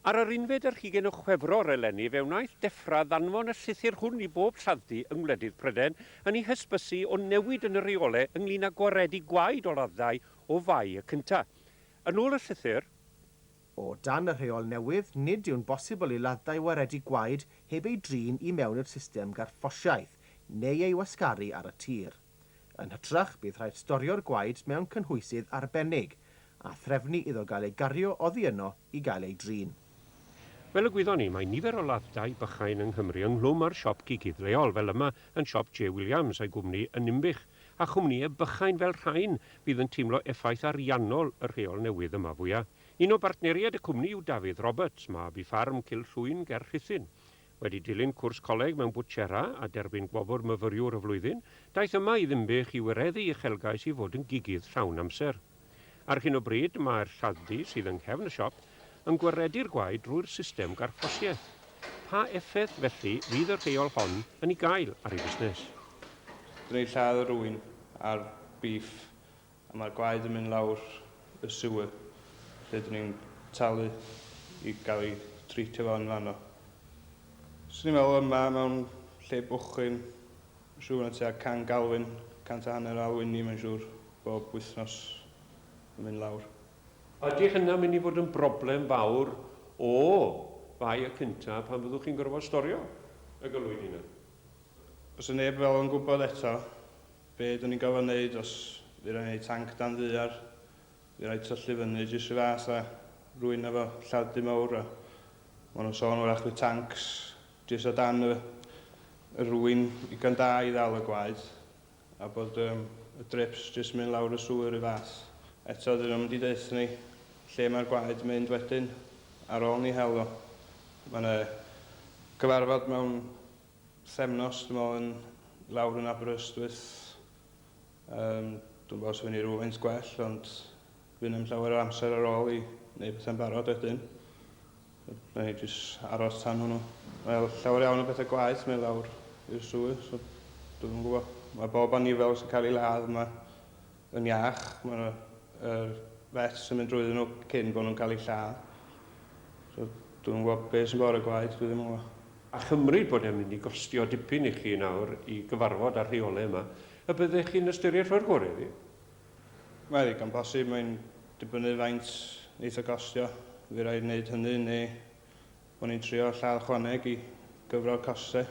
Ar yr unfed ar hugain o Chwefror eleni fe wnaeth Defra ddanfon y llythyr hwn i bob lladd-dy yng ngwledydd Prydain yn ei hysbysu o newid yn y rheolau ynglŷn â gwaredu gwaed o ladd-dai o Fai y cynta'. Yn ôl y llythyr, O dan y rheol newydd, nid yw'n bosibl i ladd-dai waredu gwaed heb ei drin i mewn i'r system garthffosiaeth neu ei wasgaru ar y tir. Yn hytrach, bydd rhaid storio'r gwaed mewn cynhwysydd arbennig, a threfnu iddo gael ei gario oddi yno i gael ei drin. Fel y gwyddon ni, mae nifer o ladd-dai bychain yng Nghymru ynghlwm â'r siop gigydd leol, fel yma yn siop J Williams a'i gwmni yn Ninbych, a chwmnïau bychain fel rhain fydd yn teimlo effaith ariannol y rheol newydd yma fwya'. Un o bartneriaid y cwmni yw Dafydd Roberts, mab i ffarm Cil Llwyn ger Rhuthun. Wedi dilyn cwrs coleg mewn bwtsiera a derbyn gwobr Myfyriwr y Flwyddyn, daeth yma i Ddinbych i wireddu uchelgais i fod yn gigydd llawn amser. Ar hyn o bryd, mae'r lladd-dy sydd yng nghefn y siop yn gwaredu'r gwaed drwy'r system garthffosiaeth. Pa effaith, felly, fydd y rheol hon yn ei gael ar ei fusnes? Dyn ni'n lladd y rwyn a'r beef a mae'r gwaed yn mynd lawr y sewer lle dyn ni'n talu i gael ei treatio fo yn fanno. Swn i'n meddwl yma mewn lle bwchyn Siŵr na tua can galwyn, 150 o alwyni mae'n siŵr, bob wythnos yn mynd lawr. Ydy hynna'n mynd i fod yn broblem fawr o Fai y cynta pan fyddwch chi'n gorfod storio y galwyni 'na? Does 'na neb fel yn gwybod eto be dyn ni'n gorfod neud os fydd raid neud tanc dan ddaear, fydd raid tyllu fyny jyst rhyw fath a rwyn efo lladd-dy mawr a ma' nhw'n sôn wrach fydd tancs Jyst o dan y y rwyn digon da i ddal y gwaed a bod yym y drips jyst mynd lawr y sŵer ry fath. Eto dyn nhw'm di deutha ni lle mae'r gwaed mynd wedyn ar ôl ni hel o. Ma' 'na gyfarfod mewn pythefnos dwi me'wl yn lawr yn Aberystwyth yym dwi'm gwbo os fydd ni rywfaint gwell ond fydd na'm llawer o amser ar ôl i neud pethe'n barod wedyn. Wna i jyst aros tan hwnnw. Mae llawer iawn o bethau gwaeth mynd lawr i'r sŵ, so dwi'm yn gwybod. Mae bob anifel sy'n cael ei ladd yma yn iach. Mae'r er vets yn mynd drwyddyn nhw cyn bod nhw'n cael eu lladd. So dwi'm yn gwybod beth sy'n bod ar y gwaed, dwi ddim yn gwybod. A chymryd bod e'n mynd i gostio dipyn i chi nawr i gyfarfod â'r rheolau yma, y byddech chi'n ystyried rhoi'r gorau iddi? Mae'n ddigon posib, mae'n dibynnu faint neith o gostio. Fydd raid wneud hynny neu bod ni'n trio lladd chwaneg i gyfro'r costau.